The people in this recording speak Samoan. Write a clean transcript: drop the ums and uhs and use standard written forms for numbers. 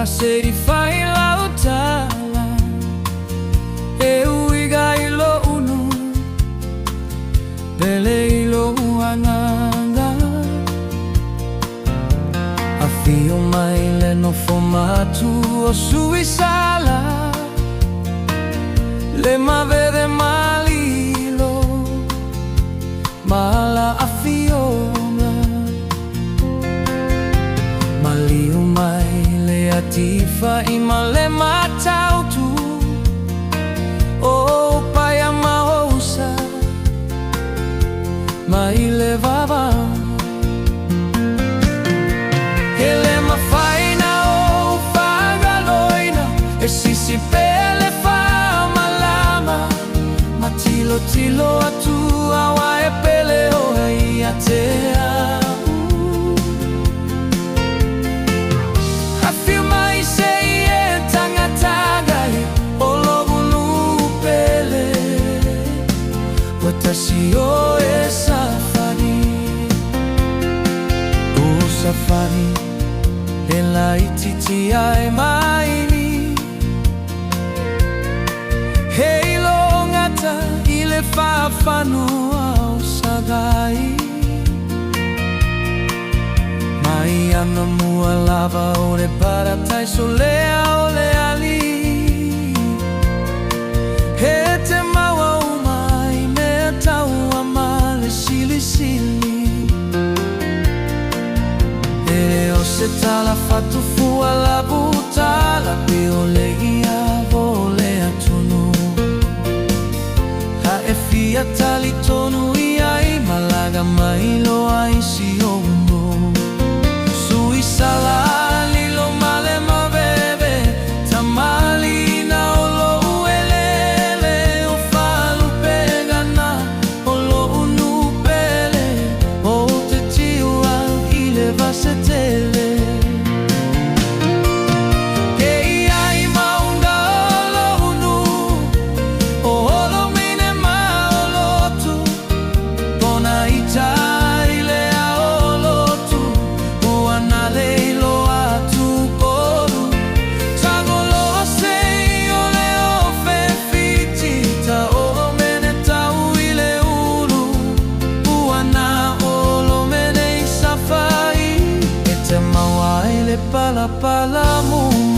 Ka se i fai lau tala e uiga i lo'u nuu pele i lo'u agaga. Afio mai le nofo matua o Suisala, le maveve malilo ma la afioga. Maliu mai le atifa i ma le Matautu o paia maousa mai le vavau. E le mafai na ou faagaloina, e sisi pea le faamalama ma tilotilo atu aua e pele oe ia te au. Afio mai se i e tagataga e o lo'u nuu pele, ua tasi oe Safari. O Safari e laitiiti ai maini, he ilogata i le faafanua o Sagai. Mai anamua lava o le parataiso lea o le alii, e te maua uma ai mea taua ma le silisili. E le o se tala faatufua lavutala pe o le ia vo le atunuu, a e fia talitonu i ai, malaga mai loa i si ou nuu. Suisala lilo ma le maveve, tamalina o lo'u elele, o faalupega na o lo'u nuu pele, ou te tiu au i le vasetele. Ke i ai maunga o lo'u nuu, o Holomine ma o Lotu, pona ita i le ao o Lotu, o ana le iloa atu polu. Tagoloa se i o le ofe fiti, ta o mene tau i le ulu, ua na olo mene i safai, e te maua ai le palapala mu.